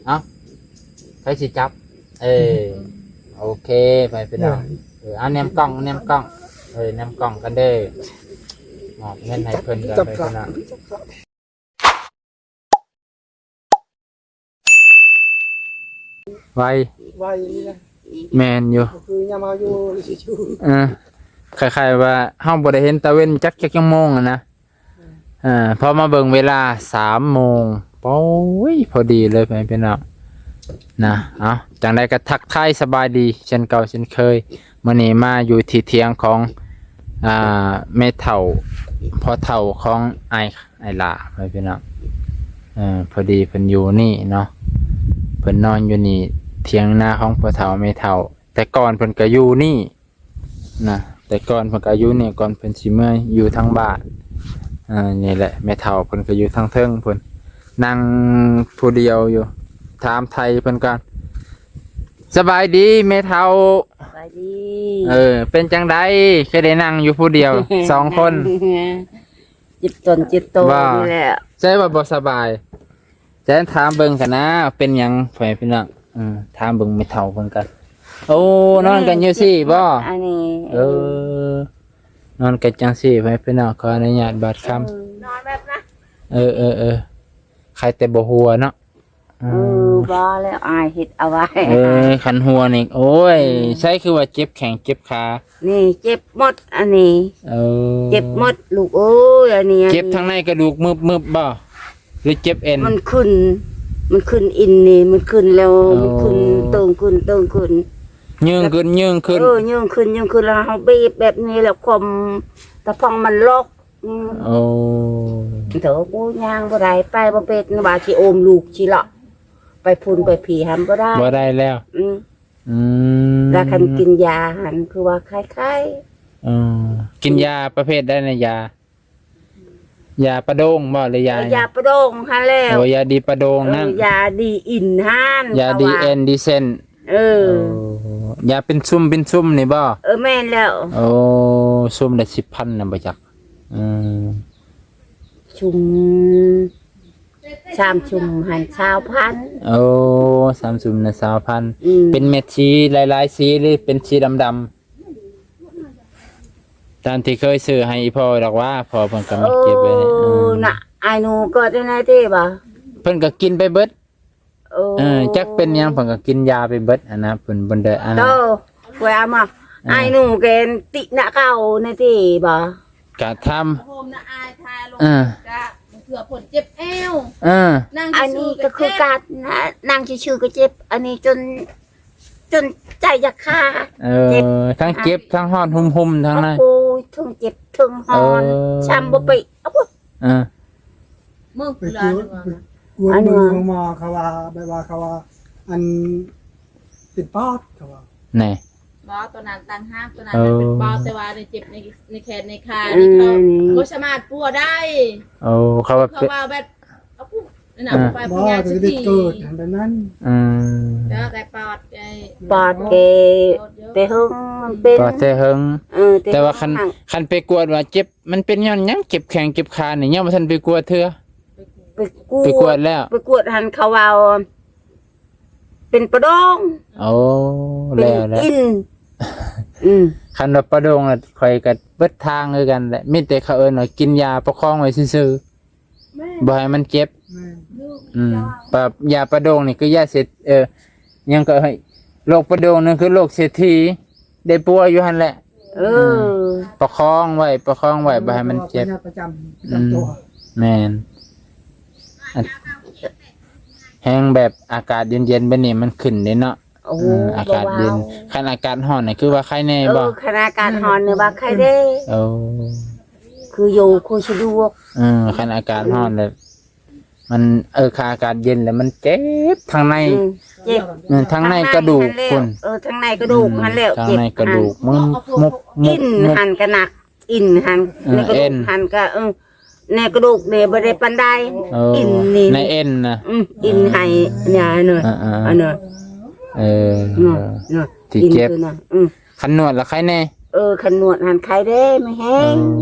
ເອົ້າ ໃຜຊິຈັບ? ເອີ ໂອເຄ ໄປພີ່ນ້ອງ ເອີ ເອົາແນມກ້ອງ ແນມກ້ອງ ເອີ ແນມກ້ອງກັນເດີ ມອບເງິນໃຫ້ເພິ່ນກ່ອນ ໄປພີ່ນ້ອງ. ໄວ ໄວນີ້ນະ ແມ່ນຢູ່ ຄືຍາມເຮົາຢູ່ ເອີ ຄ້າຍໆວ່າເຮົາບໍ່ໄດ້ເຫັນຕາເວັນຈັກ ຈັກ ຈັກໂມງຫັ້ນນະ ເອີ ພໍມາເບິ່ງເວລາ ສາມໂມງ ໂອ້ຍ ພໍດີເລີຍ ພີ່ນ້ອງນະ. ເອົ້າ ຈັ່ງໃດກໍທັກທາຍສະບາຍດີເຊັ່ນເກົ່າເຊັ່ນເຄີຍ. ມື້ນີ້ມາຢູ່ທີ່ຖຽງຂອງ ອ່າ ແມ່ເຖົ້າ ພໍ່ເຖົ້າຂອງອ້າຍ ອ້າຍຫຼ້າ ພີ່ນ້ອງ ເອີ ພໍດີເພິ່ນຢູ່ນີ້ເນາະ ເພິ່ນນອນຢູ່ນີ້ ຖຽງນາຂອງພໍ່ເຖົ້າແມ່ເຖົ້າ ແຕ່ກ່ອນເພິ່ນກໍຢູ່ນີ້ນະ ແຕ່ກ່ອນເພິ່ນກໍຢູ່ນີ້ ກ່ອນເພິ່ນຊິເມືອຢູ່ທາງບ້ານ. ເອີ ນີ້ແຫຼະ ແມ່ເຖົ້າເພິ່ນກໍຢູ່ທາງເທິງພຸ້ນ ນັ່ງຜູ້ດຽວຢູ່ ຖາມໄຖ່ເພິ່ນກ່ອນ. ສະບາຍດີແມ່ເຖົ້າ. ສະບາຍດີ. ເອີ ເປັນຈັ່ງໃດ ຄືໄດ້ນັ່ງຢູ່ຜູ້ດຽວ ສອງຄົນ? ເຈັບຕົນເຈັບໂຕນີ້ແຫຼະ. ໃຊ່ວ່າບໍ່ສະບາຍ? ແຕ່ຖາມເບິ່ງກັນນະ ເປັນຫຍັງ ພໍ່ແມ່ພີ່ນ້ອງ ເອີ ຖາມເບິ່ງແມ່ເຖົ້າເພິ່ນກັນ. ໂອ້ ນອນກັນຢູ່ຊີ້ບໍ່? ອັນນີ້ ເອີ ນອນກັນຈັ່ງຊີ້ ພໍ່ແມ່ພີ່ນ້ອງ ຂໍອະນຸຍາດບາດຄຳ ເອີ ນອນແບບນະ ເອີ ເອີ ເອີ ໃຄແຕ່ບໍ່ຫົວເນາະ. ເອີ ເອີ ບໍ່ແລ້ວ ອ້າຍເຮັດເອົາໄວ້. ເອີ ຄັນຫົວນີ້ ໂອ້ຍ ອືມ ໃຊ່ຄືວ່າເຈັບແຂ້ງເຈັບຂາ? ນີ້ເຈັບໝົດອັນນີ້. ເອີ ເຈັບໝົດລູກເອີຍ ອັນນີ້ ອັນນີ້ ເຈັບທາງໃນກະດູກມຶບໆບໍ່ ຫຼືເຈັບເອັນ? ມັນຂຶ້ນ ມັນຂຶ້ນອິນນີ້ ມັນຂຶ້ນແລ້ວ ເອີ ມັນຂຶ້ນ ເຕີງຂຶ້ນ ເຕີງຂຶ້ນ ຍື່ງຂຶ້ນ ຍື່ງຂຶ້ນ. ເອີ ຍື່ງຂຶ້ນ ຍື່ງຂຶ້ນ ແລ້ວເຮົາບີບແບບນີ້ ແລ້ວຄວາມຕະພອງມັນລັອກ. ອືມ ໂອ້ ໂຕກູຍ່າງບໍ່ໄດ້ ໄປບໍ່ເປັນ ວ່າຊິໂອມລູກຊິເລາະ ໄປພຸ້ນໄປພີຫັ້ນບໍ່ໄດ້ ບໍ່ໄດ້ແລ້ວ. ອືມ ອືມ ແລ້ວຄັນກິນຢາຫັ້ນຄືວ່າໄຂ້ໆ. ເອີ ກິນຢາປະເພດໃດນະ? ຢາ ຢາປະໂດງບໍ່ ຫຼືຢາ ເອີ ຢາປະໂດງຫັ້ນແຫຼ້ວ. ໂອ້ ຢາດີປະໂດງນັ້ນ ເອີ ຢາດີອິນຫັ້ນ ຢາດີເອັນດີເສັ້ນ. ເອີ ໂອ້ ຢາເປັນຊຸມເປັນຊຸມນີ້ບໍ່? ເອີ ແມ່ນແລ້ວ. ໂອ້ ຊຸມລະສິບພັນນະບໍ່ຈັກ? ອືມ ຊຸມ ສາມຊຸມຫັ້ນຊາວພັນ. ໂອ້ ສາມຊຸມນະຊາວພັນ. ອືມ ເປັນເມັດສີຫຼາຍໆສີ ຫຼືເປັນສີດຳໆ ຕາມທີ່ເຄີຍຊື້ໃຫ້ອີ່ພໍ່ດອກວ່າ ພໍ່ເພິ່ນກໍມາເກັບໄວ້. ເອີ ເອີ ນະ ອ້າຍໜູກໍໄດ້ນະຕິບໍ່ ເພິ່ນກໍກິນໄປເບິດ. ໂອ້ ເອີ ຈັກເປັນຫຍັງເພິ່ນກໍກິນຢາໄປເບິດຫັ້ນນະ ເພິ່ນບໍ່ໄດ້ອັນນັ້ນ. ໂຕ ຂ້ອຍເອົາມາ ເອີ ອ້າຍໜູແກນຕິນະເກົ່ານະຕິບໍ່ ກະທຳ ໂຮມນະອາຍທາລົງ ເອີ ກະເທື່ອເພິ່ນເຈັບແອວ. ເອີ ນັ່ງຊື່ໆ ອັນນີ້ກໍຄືກັນນະ ນັ່ງຊື່ໆກໍເຈັບ ອັນນີ້ຈົນ ຈົນໃຈຢາກຂາດ. ເອີ ເຈັບ ທັງເຈັບ ທັງຮ້ອນຮຸ່ມໆ ທັງນັ້ນ. ໂອ້ຍ ທັງເຈັບ ທັງຮ້ອນ ເອີ ຊ້ຳບໍ່ໄປ ເອົາ ເອີ ເບິ່ງ ໄປກວດ ໄປກວດເບິ່ງໂຮງໝໍ ເຂົາວ່າ ແບບວ່າ ເຂົາວ່າ ອັນ ເປັນປອດ ເຂົາວ່າ. ແນ່ ບໍ່ ຕົວນັ້ນຕ່າງຫາກ ຕົວນັ້ນ ເອີ ມັນເປັນປອດ ແຕ່ວ່າໄດ້ເຈັບໃນ ໃນແຂນໃນຂາ ອືມ ນີ້ ເຂົາບໍ່ສາມາດປົວໄດ້. ໂອ້ ເຂົາວ່າ ເຂົາວ່າແບບ ເອົາ ນັ້ນນະ ອ່າ ໄປ ບໍ່ ພະຍາດ ຈະໄດ້ເກີດຫັ້ນແບບນັ້ນ. ອືມ ແຕ່ວ່າແຕ່ປອດ ໄອ້ ປອດແກ ປອດເຍອະ ແຕ່ເຫິງມັນເປັນ ປອດແຕ່ເຫິງ. ເອີ ແຕ່ ແຕ່ວ່າຄັນ ຄັນໄປກວດວ່າເຈັບ ມັນເປັນຍ້ອນຫຍັງ ເຈັບແຂ້ງເຈັບຂານີ້ ຍັງບໍ່ທັນໄປກວດເທື່ອ? ໄປກວດ ໄປກວດແລ້ວ ໄປກວດຫັ້ນ ເຂົາເວົ້າເປັນປະດອງ. ໂອ້ ເປັນ ແລ້ວ ແລ້ວ ອິນ. ອືມ ຄັນວ່າປະດອງ ຂ້ອຍກໍເບິດທາງຄືກັນແຫຼະ ມີແຕ່ເຂົາເອີ້ນວ່າກິນຢາປະຄອງໄວ້ຊື່ໆ. ແມ່ນ ບໍ່ໃຫ້ມັນເຈັບ. ແມ່ນ ອືມ ປະ ຢາປະໂດງນີ້ຄືຢາເສດ ເອີ ຫຍັງກໍໃຫ້ ໂລກປະໂດງນັ້ນຄືໂລກເສດຖີ ໄດ້ປົວຢູ່ຫັ້ນແຫຼະ. ເອີ ອືມ ປະຄອງໄວ້ ປະຄອງໄວ້ ບໍ່ໃຫ້ມັນເຈັບ. ພະຍາດປະຈຳ ປະຈຳຕົວ. ອືມ ແມ່ນ ອັນ ແຮງແບບອາກາດເຢັນໆ ແບບນີ້ມັນຂຶ້ນເດ້ເນາະ. ໂອ້ ເອີ ອາກາດເຢັນ ບໍ່ເວົ້າ ຄັນອາກາດຮ້ອນນີ້ຄືວ່າໄຄແນ່ບໍ່? ເອີ ຄັນອາກາດຮ້ອນນີ້ວ່າໄຄເດ້. ໂອ້ ຄືຢູ່ ຄືສະດວກ. ເອີ ຄັນອາກາດຮ້ອນແລ້ວມັນ ເອີ ຄັນອາກາດເຢັນແລ້ວມັນເຈັບທາງໃນ. ອືມ ເຈັບ ເອີ ທາງໃນກະດູກພຸ້ນ. ເອີ ທາງໃນກະດູກຫັ້ນແຫຼ້ວ ທາງໃນກະດູກ ເຈັບ ມັນມຸບ ມຸບ ມຸບ ອິນຫັ້ນກະໜັກ ອິນຫັ້ນ ເອີ ໃນກະດູກຫັ້ນກະ ເອີ ໃນກະດູກນີ້ບໍ່ໄດ້ປານໃດ. ເອີ ອິນນີ້ ໃນເອັນນະ. ອືມ ອິນໃຫ້ ອ່າ ນີ້ເນາະ ອ່າໆ ອັນນັ້ນ. ເອີ ເນາະ ທີ່ເຈັບ ອິນຄືນະ. ອືມ ຄັນນວດລະໄຄແນ່? ເອີ ຄັນນວດຫັ້ນໄຄເດ້ ມັນແຮງ.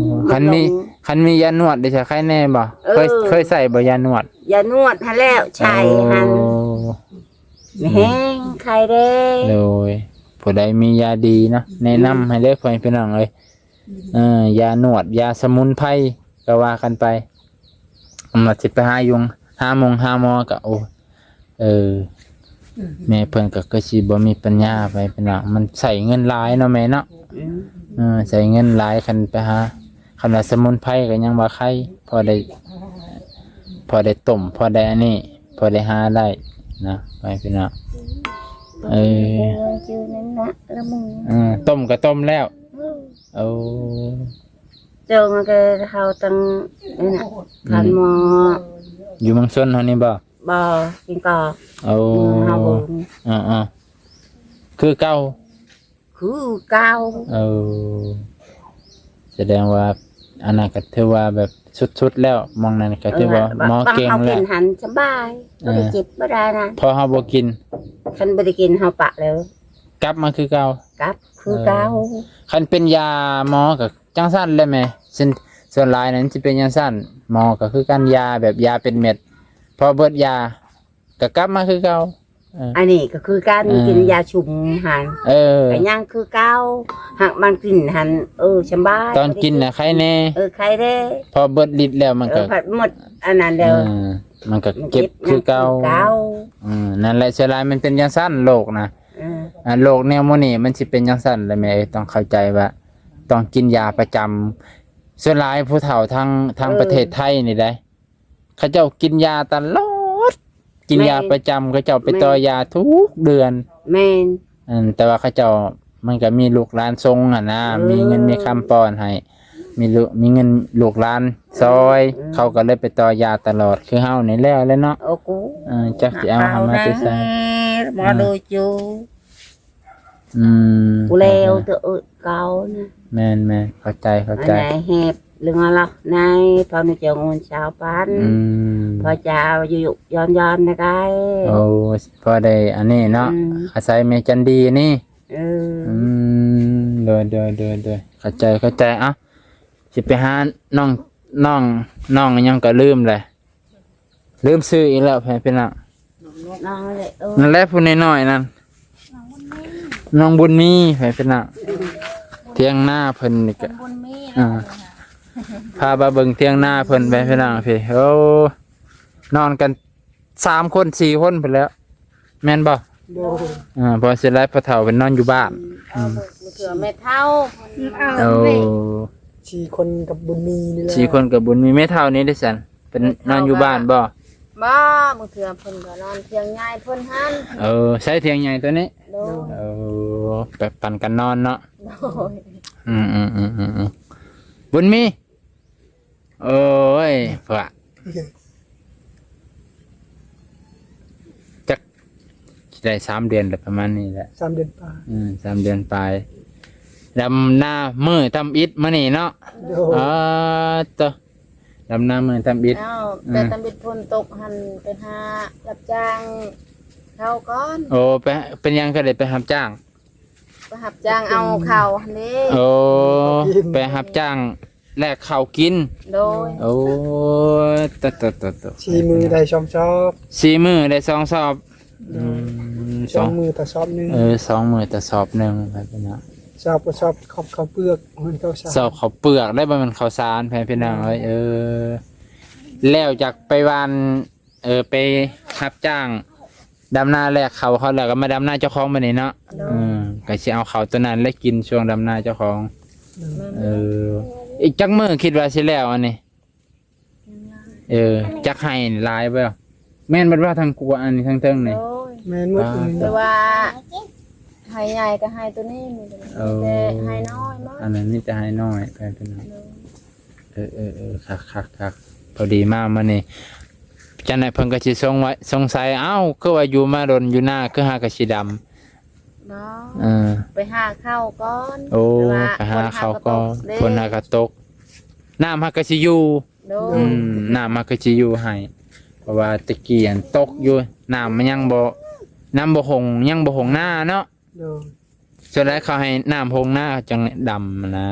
ເອີ ຄັນມີ ຄັນມີຢານວດເດຊະ ໄຄແນ່ບໍ່? ເອີ ເຄີຍ ເຄີຍໃຊ້ບໍ່ຢານວດ? ຢານວດຫັ້ນແຫຼ້ວ ໃຊ້ຫັ້ນ. ໂອ້ ແຮງ ໄຄແດ່. ໂດຍ ຜູ້ໃດມີຢາດີເນາະ ແນະນຳໃຫ້ເດີ ພໍ່ແມ່ພີ່ນ້ອງເອີຍ. ເອີ ຢານວດ ຢາສະໝຸນໄພ ກໍວ່າກັນໄປ. ອັນວ່າຊິໄປຫາຢູ່ ຫາໝົງຫາໝໍກໍ ໂອ້ ເອີ ແມ່ເພິ່ນກໍຄືຊິບໍ່ມີປັນຍາໄປພີ່ນ້ອງ ມັນໃຊ້ເງິນຫຼາຍເນາະແມ່ເນາະ. ອືມ ເອີ ໃຊ້ເງິນຫຼາຍ ຄັນໄປຫາ ຄັນວ່າສະໝຸນໄພກໍຍັງວ່າໄຄ ພໍໄດ້ ພໍໄດ້ຕົ້ມ ພໍໄດ້ອັນນີ້ ພໍໄດ້ຫາໄດ້ນະ ໄປພີ່ນ້ອງ. ເອີ ເອີ ຈື່ນັ້ນນະລະມຶງ ເອີ ຕົ້ມກໍຕົ້ມແລ້ວ. ໂອ້ ເຈົ້າມັນກໍເຮົາຕັ້ງນັ້ນນະ ອືມ ຄັນໝໍ ຢູ່ເມືອງຊົນເຮົານີ້ບໍ່? ບໍ່ ກິນກໍ ໂອ້ ເມືອງເຮົາບໍ່ ເອີໆ ຄືເກົ່າ ຄືເກົ່າ. ເອີ ສະແດງວ່າອັນນັ້ນກໍຖືວ່າແບບສຸດໆແລ້ວ ໝ່ອງນັ້ນກໍຖືວ່າ ເອີ ໝໍເກັ່ງແລ້ວ ເຮົາກິນຫັ້ນສະບາຍ ເອີ ບໍ່ໄດ້ເຈັບບໍ່ໄດ້ນະ ເພາະເຮົາບໍ່ກິນ. ຄັນບໍ່ໄດ້ກິນເຮົາປະແລ້ວ ກັບມາຄືເກົ່າ ກັບຄືເກົ່າ. ເອີ ຄັນເປັນຢາໝໍກໍຈັ່ງຊັ້ນແຫຼະແມ່ ສ່ວນ ສ່ວນຫຼາຍນັ້ນຊິເປັນຈັ່ງຊັ້ນ ໝໍກໍຄືກັນ ຢາແບບຢາເປັນເມັດ ພໍເບິດຢາ ກໍກັບມາຄືເກົ່າ. ເອີ ອັນນີ້ກໍຄືກັນ ເອີ ກິນຢາຊຸມຫັ້ນ ເອີ ກໍຍັງຄືເກົ່າ ຫາກມັນກິນຫັ້ນ ເອີ ສະບາຍ ຕອນກິນນະໄຄແດ່ ເອີ ໄຄແດ່ ພໍເບິດລິດແລ້ວມັນກໍ ເອີ ພັດໝົດອັນນັ້ນແລ້ວ ເອີ ມັນກໍເຈັບຄືເກົ່າ. ເອີ ນັ້ນແຫຼະ ສ່ວນຫຼາຍມັນເປັນຈັ່ງຊັ້ນ ໂລກນະ ເອີ ອາ ໂລກແນວໝູ່ນີ້ມັນຊິເປັນຈັ່ງຊັ້ນແຫຼະແມ່ເອີຍ. ຕ້ອງເຂົ້າໃຈວ່າຕ້ອງກິນຢາປະຈຳ. ສ່ວນຫຼາຍຜູ້ເຖົ້າທາງ ທາງ ເອີ ປະເທດໄທນີ້ໃດ ເຂົາເຈົ້າກິນຢາຕະຫຼອດ ກິນຢາ ແມ່ນ ປະຈຳ ເຂົາເຈົ້າໄປ ແມ່ນ ຕໍ່ຢາທຸກເດືອນ. ແມ່ນ ອັນ ແຕ່ວ່າເຂົາເຈົ້າ ມັນກໍມີລູກຫຼານສົ່ງຫັ້ນນະ ເອີ ມີເງິນມີຄຳປ້ອນໃຫ້ ມີລູກ ມີເງິນລູກຫຼານຊ່ອຍ ເອີ ເຂົາກໍເລີຍໄປຕໍ່ຢາຕະຫຼອດ ຄືເຮົານີ້ແລ້ວແຫຼະເນາະ. ໂອ້ ເອີ ຈັກຊິເອົາຫາມາແຕ່ໃສ ມາ ເອີ ໂດຍຢູ່. ອືມ ຜູ້ແລ້ວແຕ່ເອີເກົ່ານະ. ແມ່ນໆ ເຂົ້າໃຈ ເຂົ້າໃຈ. ອັນໃດແຮບເລື່ອງລະໃນ ພານຸຈະງູນຊາວພັນ ອືມ ພໍຈະຢູ່ໆ ຍ້ອນໆ ນະໄດ້. ໂອ້ ພໍໄດ້ອັນນີ້ເນາະ ອືມ ອາໄສແມ່ຈັນດີນີ້. ເອີ ອືມ ໂດຍ ໂດຍ ໂດຍ ໂດຍ ເຂົ້າໃຈ ເຂົ້າໃຈ. ເອົ້າ ຊິໄປຫານ້ອງ ນ້ອງ ນ້ອງຫຍັງກໍລືມແຫຼະ. ລືມຊື່ອີກແລ້ວ ແຟນພີ່ນ້ອງ. ນ້ອງແຫຼະ ເອີ ນັ້ນແຫຼະ ຜູ້ນ້ອຍໆນັ້ນ ນ້ອງບຸນມີ ແຟນພີ່ນ້ອງ. ຖຽງນາເພິ່ນນີ້ກະ ບຸນມີ ອ່າ ພາມາເບິ່ງຖຽງນາເພິ່ນ ແຟນພີ່ນ້ອງ. ພີ້ ໂອ້ ນອນກັນສາມຄົນ ສີ່ຄົນພຸ້ນແຫຼ້ວ. ແມ່ນບໍ່? ໂດຍ ອ່າ ເພາະວ່າສ່ວນຫຼາຍພໍ່ເຖົ້າເພິ່ນນອນຢູ່ບ້ານ. ອືມ ເອົາ ອືມ ບາງເທື່ອແມ່ເຖົ້າ ເອົາ ເອົາ ສີ່ຄົນກັບບຸນມີນີ້ແຫຼະ ສີ່ຄົນກັບບຸນມີ. ແມ່ເຖົ້ານີ້ເດຊັ້ນ ເພິ່ນນອນຢູ່ບ້ານບໍ່? ບໍ່ ບາງເທື່ອເພິ່ນກໍນອນຖຽງໃຫຍ່ເພິ່ນຫັ້ນ. ເອີ ໃຊ້ຖຽງໃຫຍ່ຕົວນີ້. ໂດຍ ເອີ ແບບປັນກັນນອນເນາະ. ໂດຍ ອືມໆໆໆໆ ບຸນມີ. ໂອ້ຍ ພະ ຈັກຊິໄດ້ສາມເດືອນແລ້ວ ປະມານນີ້ແຫຼະ ສາມເດືອນປາຍ. ອືມ ສາມເດືອນປາຍ ດຳນາມື້ທຳອິດມື້ນີ້ເນາະ. ໂດຍ ອໍ ໂຕ ດຳນາມື້ທຳອິດ. ເອົາ ອືມ ແຕ່ທຳອິດຝົນຕົກຫັ້ນ ໄປຫາຮັບຈ້າງເຂົາກ່ອນ. ໂອ້ ໄປ ເປັນຫຍັງຄືໄດ້ໄປຮັບຈ້າງ? ໄປຮັບຈ້າງເອົາເຂົ້າຫັ້ນເດ້. ໂອ້ ໄປຮັບຈ້າງແລກເຂົ້າກິນ. ໂດຍ ໂອ້ ໂຕໆໆໆ ສີ່ມື້ໄດ້ສອງຊອບ ສີ່ມື້ໄດ້ສອງຊອບ. ໂດຍ ອືມ ສອງ ສອງມື້ຕໍ່ຊອບໜຶ່ງ. ເອີ ສອງມື້ຕໍ່ຊອບໜຶ່ງ ຊອບກໍຊອບເຂົ້າ ເຂົ້າເປືອກ ເໝືອນເຂົ້າສານ ຊອບເຂົ້າເປືອກໄດ້ ບໍ່ແມ່ນເຂົ້າສານ ແຟນພີ່ນ້ອງເອີຍ. ເອີ ແລ້ວຈາກໄປຫວ່ານ ເອີ ໄປຮັບຈ້າງດຳນາແລກເຂົ້າເຂົາແລ້ວ ກໍມາດຳນາເຈົ້າຂອງບັດນີ້ເນາະ. ໂດຍ ເອີ ກໍຊິເອົາເຂົ້າຕົວນັ້ນແລະກິນຊ່ວງດຳນາເຈົ້າຂອງ. ແມ່ນ ເອີ ອີກຈັກມື້ຄິດວ່າຊິແລ້ວອັນນີ້? ເອີ ຈັກໄຮ່ຫຼາຍບໍ່? ແມ່ນເບິດວ່າທາງຂົວອັນນີ້ທາງເທິງນີ້? ໂດຍ ແມ່ນໝົດ. ອ່າ ແຕ່ວ່າໄຮ່ໃຫຍ່ກັບໄຮ່ຕົວນີ້ມີ ເອີ ແຕ່ໄຮ່ນ້ອຍໝົດ. ອັນນັ້ນມີແຕ່ໄຮ່ນ້ອຍ ໄປເປັນ ໂດຍ ເອີໆໆ ຄັກໆໆ ພໍດີມາມື້ນີ້ ຈັ່ງໃດເພິ່ນກໍຊິສົງໄວ້ ສົງໄສ ເອົ້າ ຄືວ່າຢູ່ມາດົນຢູ່ນາ ຄືຫາກະຊິດຳ? ບໍ່ ເອີ ໄປຫາເຂົ້າກ່ອນ. ໂອ້ ແຕ່ວ່າ ໄປຫາເຂົ້າກ່ອນ ຝົນຫາກະຕົກເດ້ ຝົນຫາກະຕົກ ນ້ຳຫາກະຊິຢູ່. ໂດຍ ອືມ ນ້ຳຫາກະຊິຢູ່ໃຫ້ ເພາະວ່າແຕ່ກີ້ຫັ້ນຕົກຢູ່ ນ້ຳມັນຍັງບໍ່ ນ້ຳບໍ່ຫົງ ຍັງບໍ່ຫົງນາເນາະ. ໂດຍ ສ່ວນຫຼາຍເຂົາໃຫ້ນ້ຳຫົງນາຈັ່ງດຳນະ.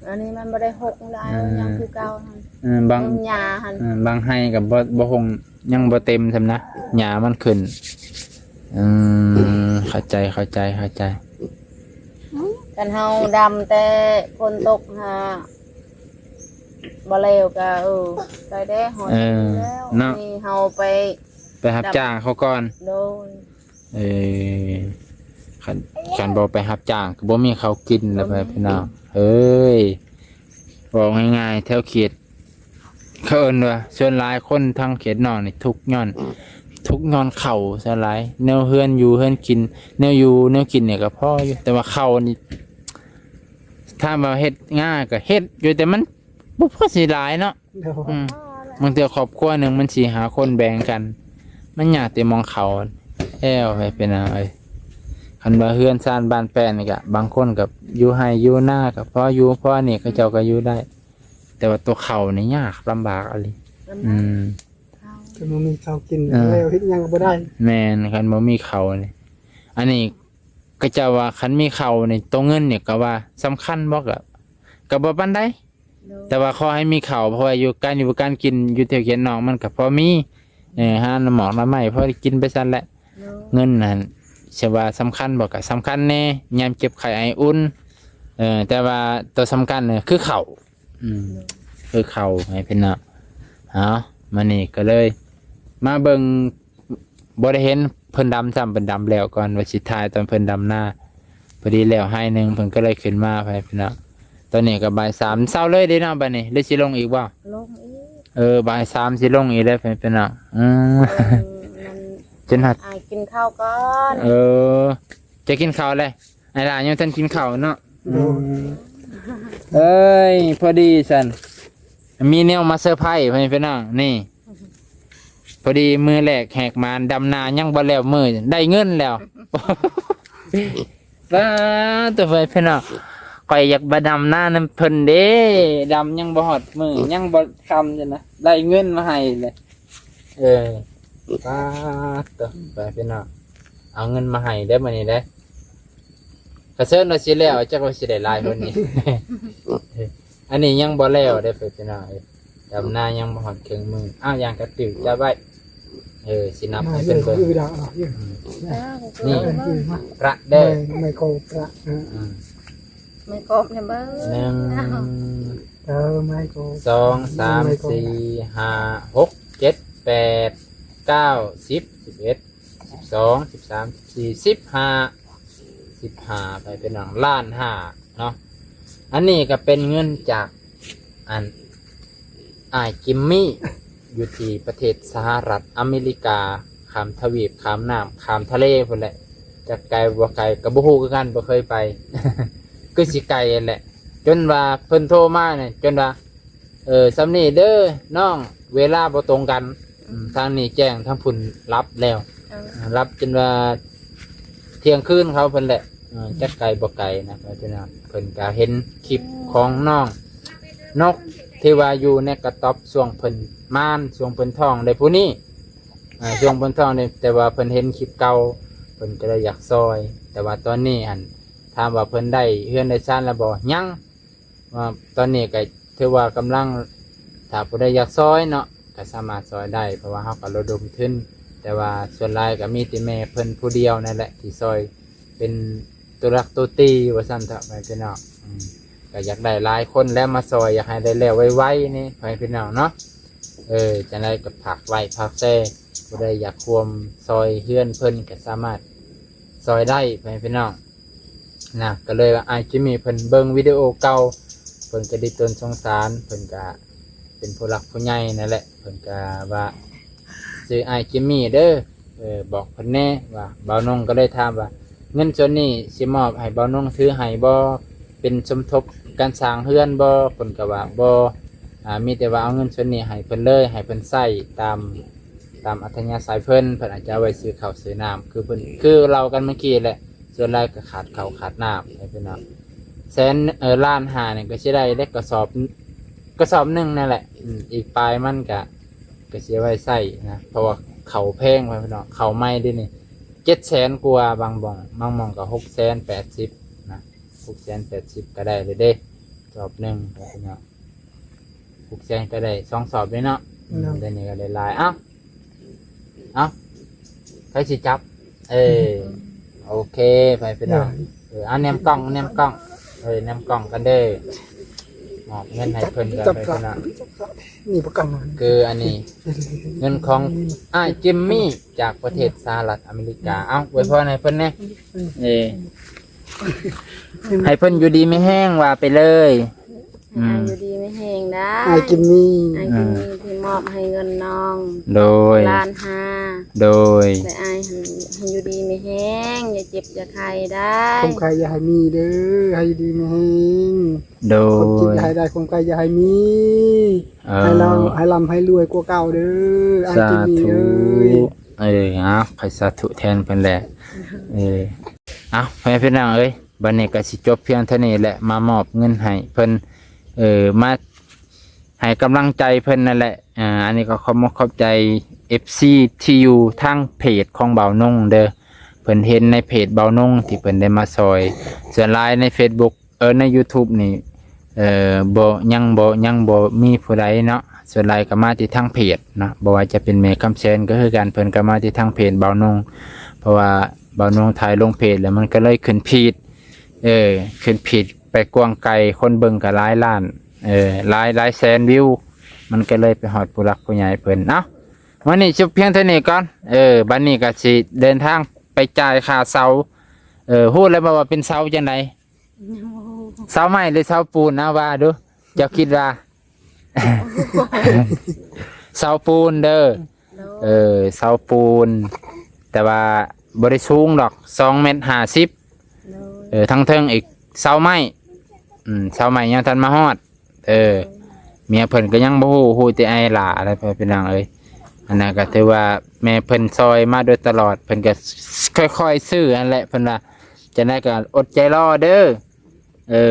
ອັນນີ້ມັນບໍ່ໄດ້ຫົງໄດ້ ອືມ ຍັງຄືເກົ່າຫັ້ນ. ເອີ ບາງ ເບິ່ງຫຍ້າຫັ້ນ ເອີ ບາງໄຮ່ກໍບໍ່ ບໍ່ຫົງ ຍັງບໍ່ເຕັມສ່ຳນະ ຫຍ້າມັນຂຶ້ນ. ອືມ ເຂົ້າໃຈ ເຂົ້າໃຈ ເຂົ້າໃຈ. ຄັນເຮົາດຳແຕ່ຝົນຕົກຫາບໍ່ແລ້ວກໍ ເອີ ໄປແດ່ຮອດ ເອີ ແລ້ວ ເນາະ ນີ້ເຮົາໄປ ໄປຮັບຈ້າງເຂົາກ່ອນ. ໂດຍ. ເອີ ຄັນ ຄັນບໍ່ໄປຮັບຈ້າງກໍບໍ່ມີເຂົ້າກິນແລ້ວ ບໍ່ມີ ພີ່ນ້ອງເອີຍ. ເວົ້າງ່າຍໆ ແຖວເຂດ ເຂົາເອີ້ນວ່າ ສ່ວນຫຼາຍຄົນທາງເຂດນອກນີ້ທຸກຍ້ອນ ທຸກຍ້ອນເຂົ້າສ່ວນຫຼາຍ. ແນວເຮືອນຢູ່ເຮືອນກິນ ແນວຢູ່ແນວກິນນີ້ກໍພໍຢູ່ ແຕ່ວ່າເຂົ້ານີ້ ຖາມວ່າເຮັດງ່າຍກໍເຮັດຢູ່ ແຕ່ມັນບໍ່ພໍຊິຫຼາຍເນາະ. ໂດຍ. ອືມ ບາງເທື່ອຄອບຄົວໜຶ່ງມັນສີ່ຫ້າຄົນແບ່ງກັນ ມັນຍາກແຕ່ໝ່ອງເຂົ້າແລ້ວ ໄປເປັນຫຍັງເອີຍ. ຄັນວ່າເຮືອນຊານບ້ານແປ້ນນີ້ກະ ບາງຄົນກໍຢູ່ໄຮ່ຢູ່ນາ ກໍພໍຢູ່ພໍນີ້ ເຂົາເຈົ້າກໍຢູ່ໄດ້ ແຕ່ວ່າຕົວເຂົ້ານີ້ຍາກລຳບາກອີ່ຫຼີ. ລຳບາກ ອືມ ເຂົ້າ ຄັນບໍ່ມີເຂົ້າກິນ ເອີ ແລ້ວເຮັດຫຍັງກໍບໍ່ໄດ້. ແມ່ນ ຄັນບໍ່ມີເຂົ້ານີ້ ອັນນີ້ ເຂົາເຈົ້າວ່າຄັນມີເຂົ້ານີ້ ໂຕເງິນນີ້ກໍວ່າສຳຄັນບໍ່ ກໍ ກໍບໍ່ປານໃດ. ໂດຍ. ແຕ່ວ່າຂໍໃຫ້ມີເຂົ້າ ເພາະວ່າຢູ່ ການຢູ່ການກິນຢູ່ແຖວເຂດນອກມັນກໍພໍມີ ເອີ ຫາໜໍ່ໝອກໜໍ່ໄມ້ພໍໄດ້ກິນໄປຊັ້ນແຫຼະ. ໂດຍ. ເງິນນັ້ນ ຊິວ່າສຳຄັນບໍ່ ກໍສຳຄັນແດ່ ຍາມເຈັບໄຂ້ໄອອຸ່ນ ເອີ ແຕ່ວ່າຕົວສຳຄັນນີ້ຄືເຂົ້າ. ອືມ ໂດຍ. ຄືເຂົ້າໃຫ້ເພິ່ນເນາະ. ເອົາ ມື້ນີ້ກໍເລີຍມາເບິ່ງ ບໍ່ໄດ້ເຫັນເພິ່ນດຳຊ້ຳ ເພິ່ນດຳແລ້ວກ່ອນ ວ່າຊິຖ່າຍຕອນເພິ່ນດຳນາ. ພໍດີແລ້ວໄຮ່ໜຶ່ງ ເພິ່ນກໍເລີຍຂຶ້ນມາ ພໍ່ແມ່ພີ່ນ້ອງ. ຕອນນີ້ກໍບ່າຍສາມ ເຊົ້າເລີຍເດ້ເນາະ ບັດນີ້ ຫຼືຊິລົງອີກບໍ່? ລົງອີກ. ເອີ ບ່າຍສາມຊິລົງອີກເດ້ ພໍ່ແມ່ພີ່ນ້ອງ. ອືມ ເອີ ມັນ ຈົນຮອດ ອ້າຍກິນເຂົ້າກ່ອນ. ເອີ ຈະກິນເຂົ້າແລ້ວ ອ້າຍຫຼ້າຍັງບໍ່ທັນກິນເຂົ້າເນາະ. ໂດຍ. ອືມ ເອີຍ ພໍດີຊັ້ນ ມີແນວມາເຊີໄພຣສ໌ ພໍ່ແມ່ພີ່ນ້ອງ ນີ້ ພໍດີມື້ແລກແຫກໝານ ດຳນາຍັງບໍ່ແລ້ວມື້ ໄດ້ເງິນແລ້ວ. ປາດໂທ້ ພໍ່ແມ່ພີ່ນ້ອງ ຂ້ອຍຢາກມາດຳນານຳເພິ່ນເດ້ ດຳຍັງບໍ່ຮອດມື້ ຍັງບໍ່ຄ່ຳຢູ່ນະ ໄດ້ເງິນມາໃຫ້ເລີຍ. ເອີ ປາດໂທ້ ພໍ່ແມ່ພີ່ນ້ອງ ເອົາເງິນມາໃຫ້ເດີ້ມື້ນີ້ເດີ້. ກະເຊີນວ່າຊິແລ້ວ ຈັກວ່າຊິໄດ້ຫຼາຍກວ່ານີ້. ອັນນີ້ຍັງບໍ່ແລ້ວເດີ້ ພີ່ນ້ອງເອີຍ ດຳນາຍັງບໍ່ຮອດເຄິ່ງມື້. ອ້າວ ຢ່າງກະຖືກຈັບໄວ້ ເອີ ຊິນັບໃຫ້ເພິ່ນເບິ່ງ. ອືມ ນີ້ ປະເດີ້ ໄມ້ ໄມ້ໂຄປະ ອືມ ໄມ້ໂຄບແມ່ນບໍ່? ໜຶ່ງ ເອີ ໄມ້ໂຄ ສອງ ສາມ ສີ່ ຫ້າ ຫົກ ເຈັດ ແປດ ເກົ້າ ສິບ ສິບເອັດ ສິບສອງ ສິບສາມ ສິບສີ່ ສິບຫ້າ ສິບຫ້າ ໄປເປັນຫຍັງ ລ້ານຫ້າເນາະ. ອັນນີ້ກໍເປັນເງິນຈາກ ອັນ ອ້າຍຈິມມີ້ ຢູ່ທີ່ປະເທດສະຫະລັດອາເມລິກາ ຂ້າມທະວີບ ຂ້າມນ້ຳ ຂ້າມທະເລພຸ້ນແຫຼະ. ຈັກໄກບໍ່ໄກກໍບໍ່ຮູ້ຄືກັນ ບໍ່ເຄີຍໄປ ຄືຊິໄກຫັ້ນແຫຼະ. ຈົນວ່າເພິ່ນໂທມານີ້ ຈົນວ່າ ເອີ ສ່ຳນີ້ເດີນ້ອງ ເວລາບໍ່ຕົງກັນ. ອືມ ທາງນີ້ແຈ້ງ ທາງພຸ້ນຫຼັບແລ້ວ. ເອີ ຫຼັບຈົນວ່າທ່ຽງຄືນເຂົາເພິ່ນແຫຼະ. ເອີ ຈັກໄກບໍ່ໄກນະ ເພິ່ນ ເພິ່ນກໍເຫັນຄລິບຂອງນ້ອງນົກ ທີ່ວ່າຢູ່ໃນກະຕ໊ອບ ຊ່ວງເພິ່ນມານ ຊ່ວງເພິ່ນທ້ອງໄດ້ຜູ້ນີ້. ເອີ ຊ່ວງເພິ່ນທ້ອງໄດ້ ແຕ່ວ່າເພິ່ນເຫັນຄລິບເກົ່າ ເພິ່ນກໍເລີຍຢາກຊ່ອຍ. ແຕ່ວ່າຕອນນີ້ຫັ້ນ ຖາມວ່າເພິ່ນໄດ້ເຮືອນໄດ້ຊານແລ້ວບໍ່? ຍັງ. ວ່າຕອນນີ້ກໍຖືວ່າກຳລັງ ຖ້າຜູ້ໃດຢາກຊ່ອຍເນາະ ກໍສາມາດຊ່ອຍໄດ້ ເພາະວ່າເຮົາກໍລະດົມທຶນ. ແຕ່ວ່າສ່ວນຫຼາຍກໍມີແຕ່ແມ່ເພິ່ນຜູ້ດຽວນັ້ນແຫຼະ ທີ່ຊ່ອຍເປັນຕົວຫຼັກຕົວຕີວ່າຊັ້ນເຖາະ ພໍ່ແມ່ພີ່ນ້ອງ. ອືມ ກໍຢາກໄດ້ຫຼາຍຄົນແຫຼະມາຊ່ອຍ ຢາກໃຫ້ໄດ້ແລ້ວໄວໆນີ້ ພໍ່ແມ່ພີ່ນ້ອງເນາະ. ເອີ ຈັ່ງໃດກໍຝາກໄລ້ຝາກແຊ ຜູ້ໃດຢາກຮ່ວມຊ່ອຍເຮືອນເພິ່ນກໍສາມາດຊ່ອຍໄດ້ ພໍ່ແມ່ພີ່ນ້ອງນະ. ກໍເລີຍວ່າອ້າຍຈິມມີ້ເພິ່ນເບິ່ງວິດີໂອເກົ່າ ເພິ່ນກໍດີຕົນສົງສານ ເພິ່ນກໍເປັນຜູ້ຫຼັກຜູ້ໃຫຍ່ນັ້ນແຫຼະ ເພິ່ນກໍວ່າ ຊື່ອ້າຍຈິມມີ້ເດີ ເອີ ບອກເພິ່ນແດ່ວ່າ ບ່າວນົງກໍເລີຍຖາມວ່າ ເງິນສ່ວນນີ້ຊິມອບໃຫ້ບ່າວນົງຖືໃຫ້ບໍ່? ເປັນສົມທົບການສ້າງເຮືອນບໍ່? ເພິ່ນກໍວ່າບໍ່ ອາ ມີແຕ່ວ່າເອົາເງິນສ່ວນນີ້ໃຫ້ເພິ່ນເລີຍ ໃຫ້ເພິ່ນໃຊ້ຕາມ ຕາມອັດທະຍາໄສເພິ່ນ ເພິ່ນອາດຈະເອົາໄວ້ຊື້ເຂົ້າຊື້ນ້ຳ ຄືເພິ່ນ ຄືເລົ່າກັນເມື່ອກີ້ແຫຼະ ສ່ວນຫຼາຍກໍຂາດເຂົ້າຂາດນ້ຳ ໃຫ້ເພິ່ນເນາະ. ແສນ ເອີ ລ້ານຫ້ານີ້ກໍຊິໄດ້ເດ້ ກະສອບ ກະສອບໜຶ່ງນັ້ນແຫຼະ. ອືມ ອີກປາຍມັນກະ ກະຊິເອົາໄວ້ໃຊ້ນະ ເພາະວ່າເຂົ້າແພງ ພໍ່ແມ່ພີ່ນ້ອງ ເຂົ້າໃໝ່ເດນີ້ ເຈັດແສນກວ່າ ບາງບ່ອນ ບາງໝ່ອງກໍຫົກແສນແປດສິບນະ ຫົກແສນແປດສິບກໍໄດ້ເລີຍເດ້ ສອບໜຶ່ງ ພີ່ນ້ອງ. ຫົກແສນກໍໄດ້ສອງສອບເດ້ເນາະ. ເນາະ ອືມ ເດືອນນີ້ກໍໄດ້ຫຼາຍ. ເອົ້າ ເອົ້າ ໃຜຊິຈັບ? ເອີ ໂອເຄ ໄປພີ່ນ້ອງ ເອີ ເອົາແນມກ້ອງ ແນມກ້ອງ ເອີ ແນມກ້ອງກັນເດີ ມອບເງິນໃຫ້ເພິ່ນກັນ ໄປພີ່ນ້ອງ ນີ້ປະກັນ ຄືອັນນີ້ ເງິນຂອງອ້າຍຈິມມີ້ ຈາກປະເທດສະຫະລັດອາເມລິກາ ເອົາ ອວຍພອນໃຫ້ເພິ່ນແດ່ ເອີ ໃຫ້ເພິ່ນຢູ່ດີມີແຮງ ວ່າໄປເລີຍ. ອືມ ໃຫ້ອ້າຍຢູ່ດີມີແຮງເດີ ອ້າຍຈິມມີ ອ້າຍຈິມມີ ອືມ ທີ່ມອບໃຫ້ເງິນນ້ອງ ໂດຍ ລ້ານຫ້າ ໂດຍ ແຕ່ອ້າຍຫັ້ນໃຫ້ຢູ່ດີມີແຮງ ຢ່າເຈັບຢ່າໄຂ້ໄດ້ ຄວາມໄຂ້ຢ່າໃຫ້ມີເດີ ໃຫ້ຢູ່ດີມີແຮງ ໂດຍ ຄວາມເຈັບຢ່າໃຫ້ໄດ້ ຄວາມໄຂ້ຢ່າໃຫ້ມີ ເອີ ໃຫ້ລາວ ໃຫ້ລ່ຳໃຫ້ລວຍກວ່າເກົ່າເດີ ອ້າຍຈິມມີເອີຍ ສາທຸ ເອີ ເອົາ ຂ້ອຍສາທຸແທນເພິ່ນແຫຼະ ເອີ ເອົາ ພໍ່ແມ່ພີ່ນ້ອງເອີຍ ບັດນີ້ກໍຊິຈົບພຽງເທົ່ານີ້ແຫຼະ ມາມອບເງິນໃຫ້ເພິ່ນ ເອີ ມາໃຫ້ກຳລັງໃຈເພິ່ນນັ້ນແຫຼະ ອ່າ ອັນນີ້ກໍຂອບມົກຂອບໃຈເອັຟຊີທີ່ຢູ່ທາງເພຈຂອງບ່າວນົງເດີ ເພິ່ນເຫັນໃນເພຈບ່າວນົງທີ່ເພິ່ນໄດ້ມາຊ່ອຍ ສ່ວນຫຼາຍໃນເຟສບຸກ ເອີ ໃນຢູທູບນີ້ ເອີ ບໍ່ ຍັງບໍ່ ຍັງບໍ່ມີຜູ້ໃດເນາະ ສ່ວນຫຼາຍກໍມາທີ່ທາງເພຈເນາະ ບໍ່ວ່າຈະເປັນແມ່ຄຳແສນກໍຄືກັນ ເພິ່ນກໍມາທີ່ທາງເພຈບ່າວນົງ ເພາະວ່າບ່າວນົງຖ່າຍລົງເພຈແລ້ວມັນກໍເລີຍຂຶ້ນຟີດ ເອີ ຂຶ້ນຟີດໄປກວ້າງໄກ ຄົນເບິ່ງກໍຫຼາຍລ້ານ ເອີ ຫຼາຍ ຫຼາຍແສນວິວ ມັນກໍເລີຍໄປຮອດຜູ້ຫຼັກຜູ້ໃຫຍ່ເພິ່ນ ເອົ້າ ມື້ນີ້ຈົບພຽງເທົ່ານີ້ກ່ອນ ເອີ ບັດນີ້ກໍຊິເດີນທາງໄປຈ່າຍຄ່າເສົາ ເອີ ຮູ້ແລ້ວບໍ່ວ່າເປັນເສົາຈັ່ງໃດ? ເສົາໄມ້ຫຼືເສົາປູນ ເອົາວ່າດູ ເຈົ້າຄິດວ່າ? ເສົາປູນເດີ ໂດຍ ເອີ ເສົາປູນ ແຕ່ວ່າບໍ່ໄດ້ສູງດອກ ສອງແມັດຫ້າສິບ ໂດຍ ເອີ ທັງເທິງອີກເສົາໄມ້ ອືມ ເສົາໄມ້ຍັງທັນມາຮອດ ເອີ ໂດຍ ເມຍເພິ່ນກໍຍັງບໍ່ຮູ້ ຮູ້ແຕ່ອ້າຍຫຼ້າ ພີ່ນ້ອງເອີຍ ອັນນັ້ນກໍຖືວ່າແມ່ເພິ່ນຊ່ອຍມາໂດຍຕະຫຼອດ ເພິ່ນກໍຄ່ອຍໆຊື້ຫັ້ນແຫຼະ ເພິ່ນວ່າ ຈັ່ງໃດກໍອົດໃຈລໍເດີ ເອີ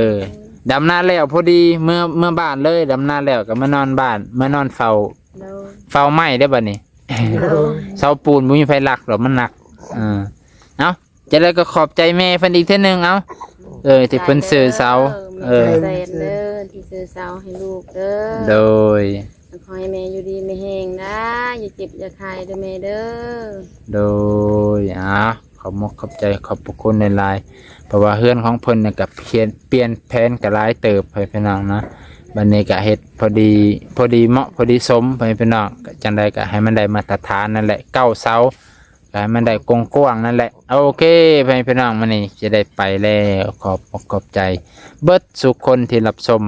ດຳນາແລ້ວພໍດີ ເມືອ ເມືອບ້ານເລີຍ ດຳນາແລ້ວກໍມານອນບ້ານ ມານອນເຝົ້າ ໂດຍ ເຝົ້າໄມ້ເດ້ບັດນີ້ ໂດຍ ເສົາປູນບໍ່ມີໃຜລັກດອກ ມັນໜັກ ເອີ ເອົ້າ ຈັ່ງໃດກໍຂອບໃຈແມ່ເພິ່ນອີກເທື່ອໜຶ່ງ ເອົ້າ ເອີ ທີ່ເພິ່ນຊື້ເສົາ ເອີ ແມ່ແສນເດີ ທີ່ຊື້ເສົາໃຫ້ລູກເດີ ໂດຍ ຂໍໃຫ້ແມ່ຢູ່ດີມີແຮງນະ ຢ່າເຈັບຢ່າໄຂ້ເດີແມ່ເດີ ໂດຍ ອ່າ ຂອບມົກຂອບໃຈ ຂອບພະຄຸນຫຼາຍໆ ເພາະວ່າເຮືອນຂອງເພິ່ນນີ້ກໍປ່ຽນ ປ່ຽນແຜນກໍຫຼາຍເຕີບ ພໍ່ແມ່ພີ່ນ້ອງເນາະ ບັດນີ້ກໍເຮັດພໍດີ ພໍດີເໝາະ ພໍດີສົມ ພໍ່ແມ່ພີ່ນ້ອງ ຈັ່ງໃດກໍໃຫ້ມັນໄດ້ມາດຕະຖານນັ້ນແຫຼະ ເກົ້າເສົາ ກໍໃຫ້ມັນໄດ້ກວ້າງໆນັ້ນແຫຼະ ໂອເຄ ພໍ່ແມ່ພີ່ນ້ອງ ມື້ນີ້ຈະໄດ້ໄປແລ້ວ ຂອບອົກຂອບໃຈເບິດສູ່ຄົນທີ່ຮັບຊົມ.